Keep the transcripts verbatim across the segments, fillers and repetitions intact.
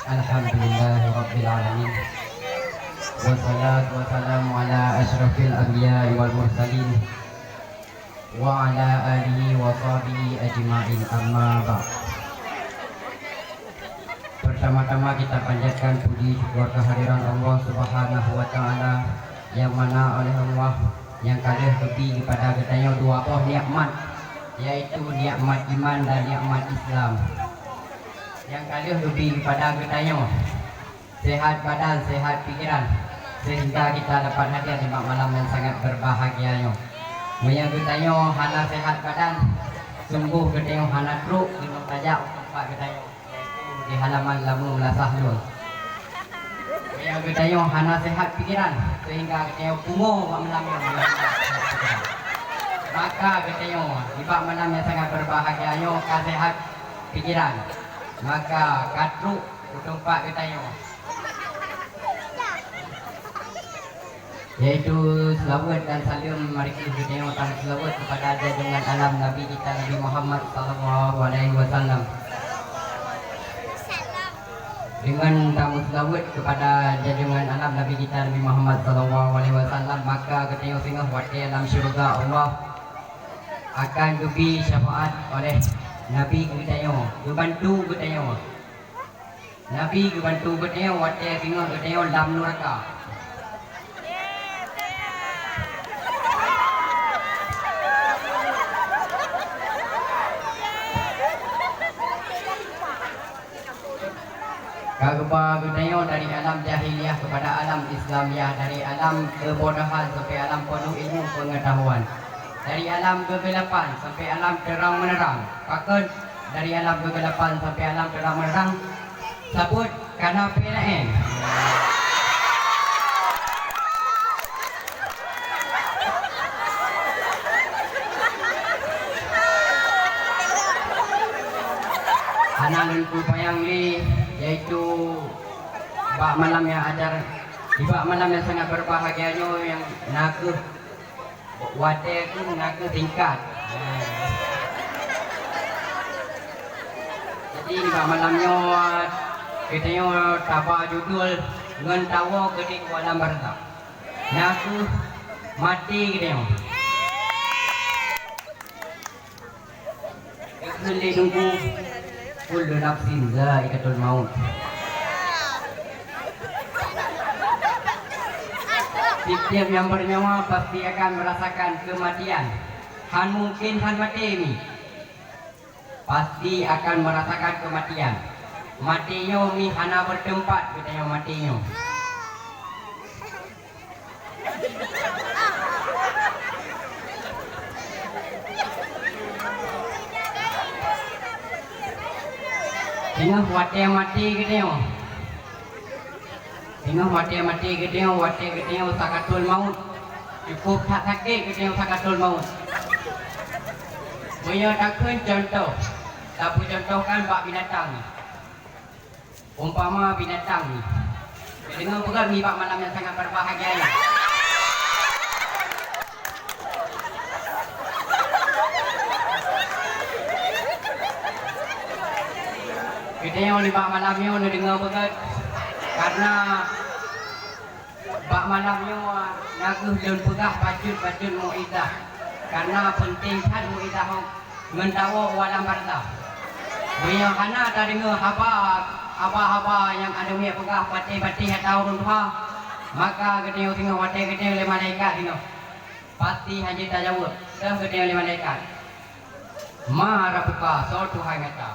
Alhamdulillahirabbil alamin. Wassalatu wassalamu ala asyrafil anbiya'i wal mursalin wa ala alihi wa sahbihi ajma'in, amma ba'd. Pertama-tama kita panjatkan puji syukur kehadiran Allah Subhanahu wa taala, yang mana oleh Allah nyang ka lheueh geubri kepada geutanyoe dua boh nikmat, yaitu nikmat iman dan nikmat Islam. Nyang ka lheueh geubri kepada geutanyoe sehat badan, sehat pikiran, sehingga kita dapat hadir di malam yang sangat berbahagia nyoe. Meunyoe geutanyoe hana sehat badan, sungguh geutanyoe hana trok keunoe tajak u teumpat geutanyoe, yaitu di halaman lamu meulasah lôn. Meunyoe geutanyoe hana sehat pikiran, sehingga geutanyoe pungo bak malam nyoe, maka geutanyoe nibak malam yang sangat berbahagia nyoe ka sehat pikiran, maka ka trok u teumpat geutanyoe. Yaitu seulaweuet dan saleuem, mari geutanyoe tameuseulaweuet kepada junjungan alam Nabi kita Nabi Muhammad sallallahu alaihi wasallam. Dengan tameuseulaweuet kepada junjungan alam Nabi kita Nabi Muhammad sallallahu alaihi wasallam, maka geutanyoe singoh watée lam syeuruga Allah akan geubri syafaat oleh Nabi geutanyoe, geubantu geutanyoe. Nabi geubantu geutanyoe watée singoh geutanyoe lam nuraka. Ka geuba geutanyoe dari alam jahiliyah kepada alam Islamiyah, dari alam kebodohan sampai alam penuh ilmu pengetahuan, dari alam kegelapan sampai alam terang menerang. Pakon dari alam kegelapan sampai alam terang menerang? Saboh kana P L N. Hana lôn peupanyang lé, yaitu bak malam nyang ajar, di bak malam nyang sangat berbahagia nyoe nyang na kheueh watée keuh na kheueh singkat. Jadi, bak malam nyoe, geutanyoe taba judul ngon tawoe keudeh u alam barzakh. Na kheueh maté geutanyoe. Geukheun lé Teungku, "Kullu nafsin dzaiqatul maut." Tieb-tieb nyang beunyawa pasti akan merasakan keumatian. Han mungken han maté mi. Pasti akan merasakan keumatian. Maté nyoe mi hana beuteumpat geutanyoe maté nyoe. Singoh watée maté geutanyoe. Singoh watée maté geutanyoe, watée geutanyoe sakaratul maut. Cukup that sakét geutanyoe sakaratul maut. Meunyoe takheun contoh, tapeucontohkan bak binatang. Umpama binatang nyoe, neudeungoe peugah nibak malam nyang sangat berbahagia nyoe. Geutanyoe nibak malam nyoe neudeungoe peugah, karena bak malam nyoe na kheueh lôn peugah bacut-bacut meuizah, karena peunteng that meuizah ngon tawoe u alam barzakh. Meunyoe hana tadeungoe haba, haba-haba nyang aneuk miet peugah patéh-patéh atau ureuëng tuha, maka geutanyoe singoh watée geutanyoe lé malaikat singoh, pasti hana jeuet tajaweueb. Teuh geutanyoe lé malaikat, "Ma rabbuka, soe Tuhan gata?"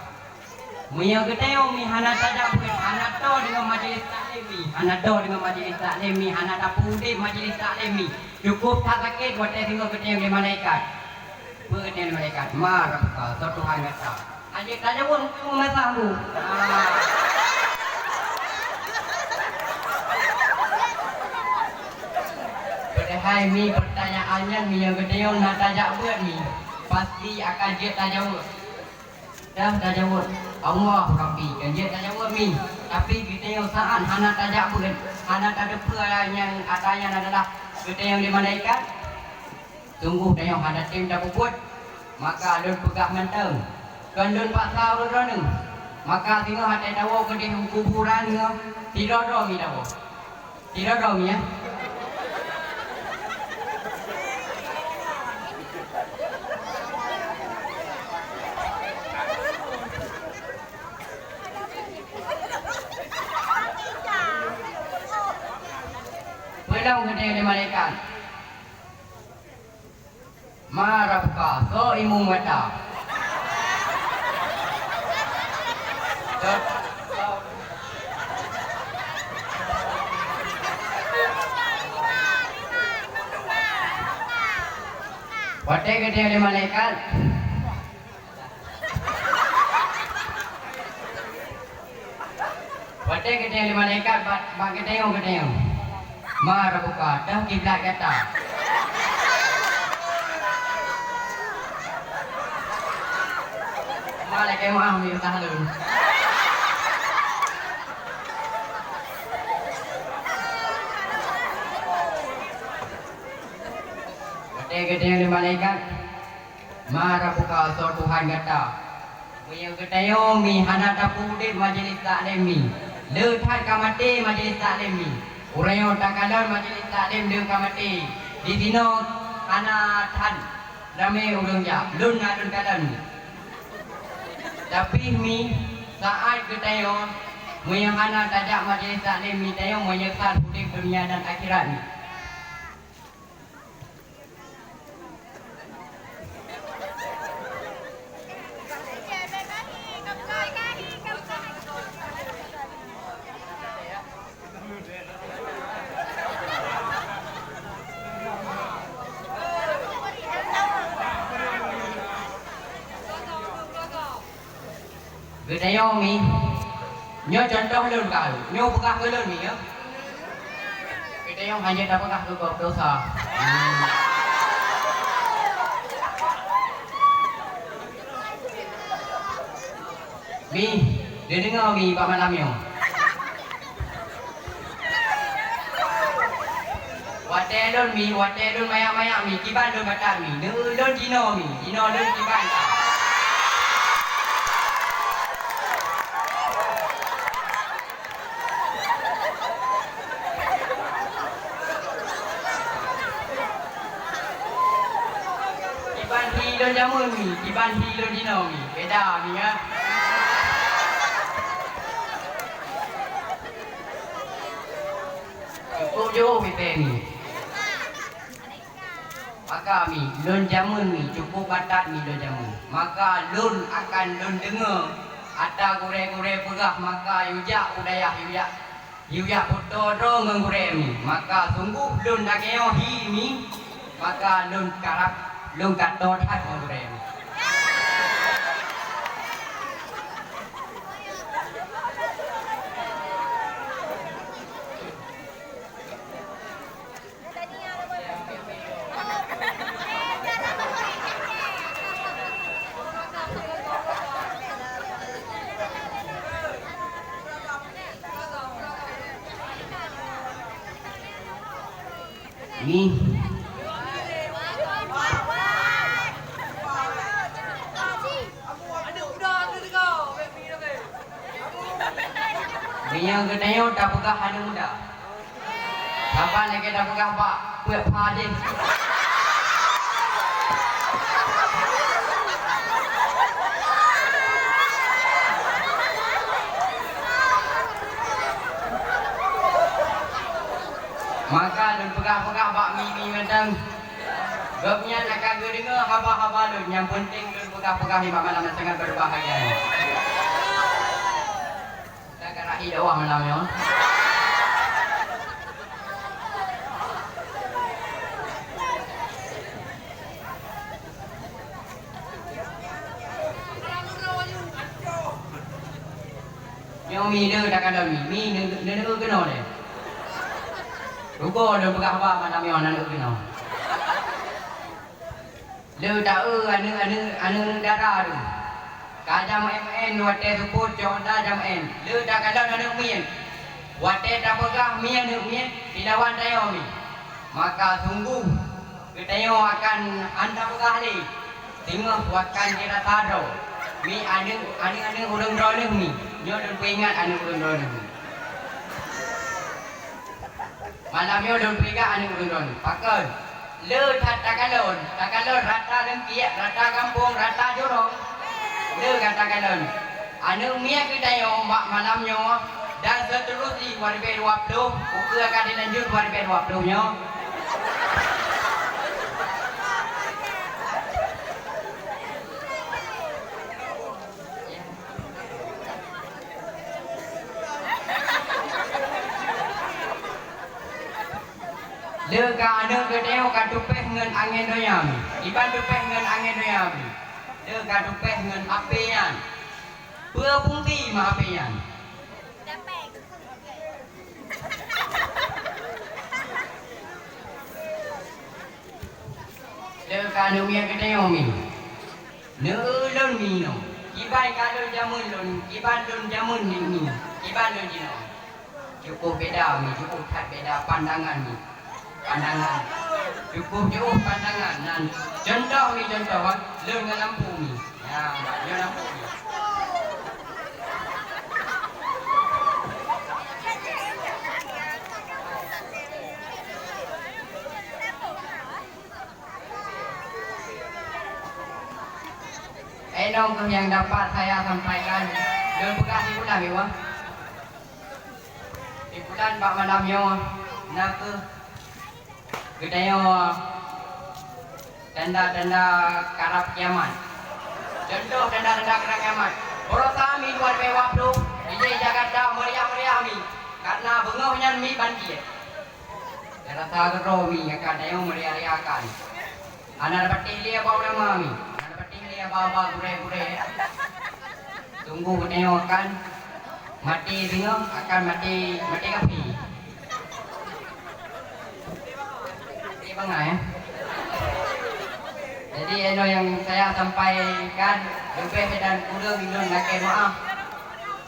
Meunyoe geutanyoe mi hana tajak beuet, hana toe deungon majelis taklim mi, hana toe deungon majelis taklim mi, hana tapeuudeb majelis taklim mi, cukup that sakét watée singoh geutanyoe lé malaikat. Peue geutanyoe lé malaikat? "Ma rabbuka, soe Tuhan gata?" Hana jeuet tajaweueb, meumeusah bu. Ah. Padahai mi pertanyaan nyan meunyoe geutanyoe na tajak beuet mi, pasti akan jeuet tajaweueb. Dah tajaweueb, "Allah Rabbi," kan jeuet tajaweueb mi. Tapi geutanyoe saat hana tajak beuet, hana tateupeue nyang ata nyan adalah geutanyoe lé malaikat. Sungguh tanyoe hana tem tapeubuet, maka lôn peugah mantong, kon lôn paksa ureuëng droeneueh. Maka singoh watèe tawoe keudeh u kuburan nyoe, sidroe-droe mi tawoe. Sidroe-droe mi, ya. Peulom geutanyoe lé malaikat. Ma rabbuka, soe imeum gata? Watèe geutanyoe lé malaikat, watèe geutanyoe lé malaikat bak, bak geutanyoe, geutanyoe, "Ma rabbuka, toh kiblat gata?" Ma lakèe meu'ah, meu'ah lôn. Watèe geutanyoe lé malaikat, "Ma rabbuka, soe Tuhan gata?" Meunyoe geutanyoe mi hana tapeuudép majelis taklim mi, le that ka maté majelis taklim mi. Uroe nyoe takalon majelis taklim le ka maté. Disinoe hana that ramé ureueng jak, lôn na lôn kalon. Tapi mi, saát geutanyoe, meunyoe hana tajak majelis taklim mi, tanyoe meunyeusal udép dunia dan akhirat mi. Geutanyoe mi, nyoe cuntoh lôn ka, nyoe peugah keu lôn mi, ya. Geutanyoe hana tapeugah keu gob dosa. Hmm. Mi, neudeungoe mi bak malam nyoe. Watèe lôn mi, watèe lôn mayak-mayak mi, kiban lôn batat mi, neu lôn jinoe mi, jinoe lôn kiban. Kiban hi lôn jameun mi, kiban hi lôn jinoe mi, beda mi, ya. Cukup jôh mi teh mi. Maka mi, lôn jameun mi, cukup batat mi lôn jameun. Maka lôn akan lôn deungoe ata gurèe-gurèe peugah, maka yue jak u dayah, yue jak, yue jak peutoe droe ngon gurèe mi. Maka sunggoh lôn lagèe nyoe hi mi, maka lôn karab, lôn ka toe that ngon gurèe mi. Nih. Meunyoe geutanyoe tapeugah aneuk muda, saban lagèe tapeugah bak peuet pha deh. Maka lôn peugah-peugah bak mi-mi mantong. Gobnyan akan geudeungoe haba-haba lôn, nyang peunteng lôn peugah-peugah nibak malam nyang sangat beubahgia nyoe. Ka rahi dakwah malam nyoe. Nyoe mi le takalon mi, mi neu-, neu-, neuneuk keunoe lé. Rugoe lôn peugah haba malam nyoe neuneuk keunoe. Le ta-eu aneuk-aneuk, aneuk-aneuk dara tu. Ka jamén-mén watèe seupôt cok da jamén. Le takalon aneuk miet. Watèe tapeugah mi aneuk miet, dilawan tanyoe mi. Maka sunggoh geutanyoe akan hana peugah lé, singoh akan jirasa droe. Mi aneuëk, aneuëk-aneuëk ureuëng droeneueh mi. Nyoe lôn peuingat aneuëk ureuëng droeneueh mi. Malam nyoe lôn peugah aneuëk ureuëng droeneueh. Pakon? Le that takalon, takalon rata leungkiek, rata gampông, rata jurông. Le ka takalon. Aneuëk miet geutanyoe bak malam nyoe dan seuterus di dua ribu dua puluh, ukeue akan dilanjut dua ribu dua puluh nyoe. Le ka aneuëk geutanyoe ka tupéh ngon angén donya mi. Iban tupéh ngon angén donya mi. Le ka tupéh ngon H P nyan. Peue fungsi ma H P nyan? Le ka aneuëk miet geutanyoe mi. Neu lôn mi nyoe. Kiban ka lôn jameun lôn, kiban lôn jameun mi, kiban lôn jinoe. Cukup beda mi, cukup that beda pandangan mi. Pandangan. Cukup jauh pandangan nan. Contoh mi contoh, lôn ngon lampu mi. Ya, nyoe lampu mi. Eh, nyoe kheueh nyang dapat saya sampaikan. Lôn peugah simpulan, Ibu. Simpulan bak malam nyoe, na kheueh geutanyoe tanda-tanda karab kiamat. Contoh tanda-tanda karab kiamat. Baroesa mi dua ribu dua puluh, di Jakarta meriah-meriah mi. Karena beungoh nyan mi banjir. Rasa keudroe mi akan tanyoe meriah-riahkan. Hana patéh lé bak ulama mi, hana patéh lé bak-bak gurée-gurée. Sungguh geutanyoe akan maté singoh, akan maté, maté kafé. Maté bangai, ya. Jadi, inoe nyang saya sampaikan, leubeh dan kureueng lôn lakée meuáh.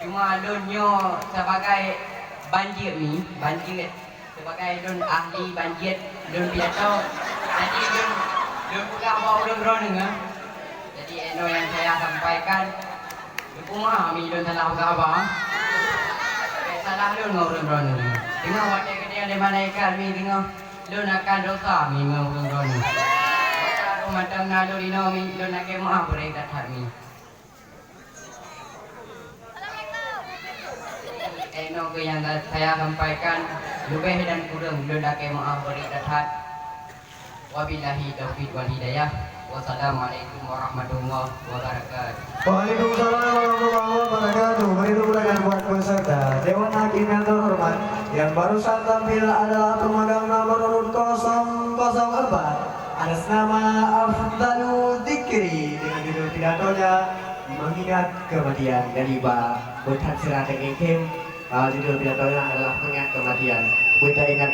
Cuma lôn nyoe sabagai banjeuet mi, banjeuet. Sebagai lôn ahli banjeuet, lôn pidato. Jadi lôn, lôn peugah bak ureuëng droeneueh. Jadi inoe nyang saya sampaikan, lôn peugah mi lôn salah peugah haba. Salah lôn ngon ureuëng droeneueh. Teungoh watée geutanyoe lé malaikat mi teungoh lôn akan dosa mi ngon ureuëng droeneueh. Maka mantong na lôn inoe mi lôn lakée meuáh beureukat that mi. Inoe keuh nyang saya sampaikan, leubeh dan kureueng lôn lakée meuáh beureukat that. Wabillahi taufiq wal hidayah. Wassalamualaikum warahmatullahi wabarakatuh. Waalaikumsalam warahmatullahi wabarakatuh. Beri tepuk tangan buat peserta. Dewan Hakim yang terhormat, yang barusan tampil adalah pemegang nomor urut kosong kosong empat atas nama Afdalu Zikri dengan judul pidatonya Mengingat Kematian. Jadi, bah, buet that sira teukem-kem, ah, judul pidatonya adalah Mengingat Kematian. Buet that ingat